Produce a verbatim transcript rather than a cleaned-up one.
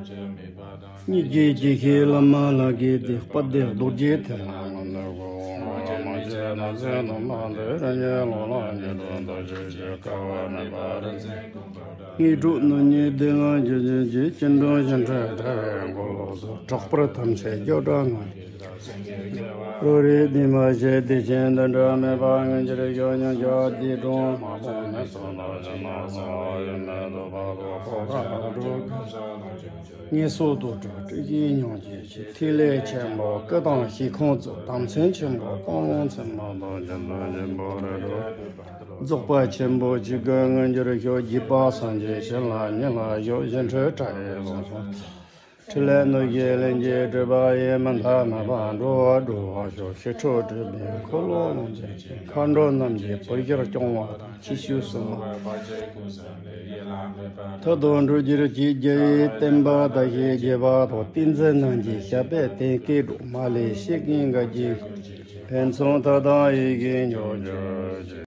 སྙིང་རྗེ་ཡེ་ཤེས་བླ་མ་ལ་གི་བདེ་བ་བདེ་རྡོ་རྗེ་ཐེག་དམན་ནི་ནི་གོ་འོང་། མ་སྐྱེས་ན་ཚེ་ནི་མ་འདས་རིང་ཉེ་ལོ་ལ་ཉེ་དྲུག་ཟླ་བཞི་བཞི་དཀའ་བ་མེད་པ་རིག་འཛིན་དངོས་གྲུབ་ནི་ཉིད་བདེ་ལ་འཇུག་བྱེད་ཀྱི་སྐྱིལ་ཀྲུང་བཞི་འཕྲུལ་དྲ་བའི་མགོ་ལོགས་སུ་གྲགས་པར་ཐམས་ཅད་རྒྱུ་འབྲས་ངང་རོ་རེ་ལྡན་པ་ཞེས་བདེ་ཆེན་འདི་འདྲ་མེད་པ་མངོན་གྱུར་ཤོག་སྙམ་བྱ་སྟེ་སྒྲུང་མ་ཕུང་མེ་སོགས་དང་བཞིན་ན་གསང་བ་ཡུལ་མེད་དུ་བབ་པ་གོ་ཁ་སྒྲུབ་ངེས་སོ་དུ་གྲགས་སྤྲུལ་གཞི་མྱང་བརྒྱུད་ཀྱི་ཐིག་ལེ་ཆེན་པོ་སྐུ་དང་ཤེལ་ཁོང་བཙུགས། དམ་ཚིག་ཆེན་པོ་ཀུན་སློང་ཚུལ་མ་དང་རྒྱུན་དུ་འབྱིན་པ་རེ་སྒྲུབ། རྫོགས་པ་ཆེན་པོ་གཅིག་གི་མངོན་གྱུར་ཤོག་རྒྱས་པ་སངས་རྒྱས་བྱིན་རླབས་ཉིད་ལ་ཞུགས། བཞི་འཕྲུལ་དྲ་བའི་ལུང་སོགས་ཕྲིན་ལས་ནུས་ཤེས་ལྷུན་གྱིས་གྲུབ་པ་ཡི། མི་མཐའ་མེད་པ་འགྲོ་བ་སྒྲོལ་བར་ཤོག་ཕྱི་ཁྲོ་གྲུབ་པའི་འཁོར་ལོ་ལོངས་སྤྱོད་ཅིང་། མཁའ་འགྲོ་རྣམས་ཀྱིས་བུ་ཞབས་སྐྱོང་བ་དང་། ཕྱི་བཤོལ་སྲུང་མ་མཐུ་དང་འགྲོ་རྒྱུར་བཅས། རྒྱལ་བའི་བསྟན་པ་དར་ཞིང་རྒྱས་པ་དང་། བསྟན་འཛིན་རྣམས་ཀྱི་ཞབས་པད་བརྟན། སྐྱེ་འགྲོ་མ་ལུས་སྐྱེ་རྒུའི་འགལ་རྐྱེན་ཕུན་སུམ་ཚོགས་དང་ཡིད་བཞིན་འགྲུབ་གྱུར་ཅིག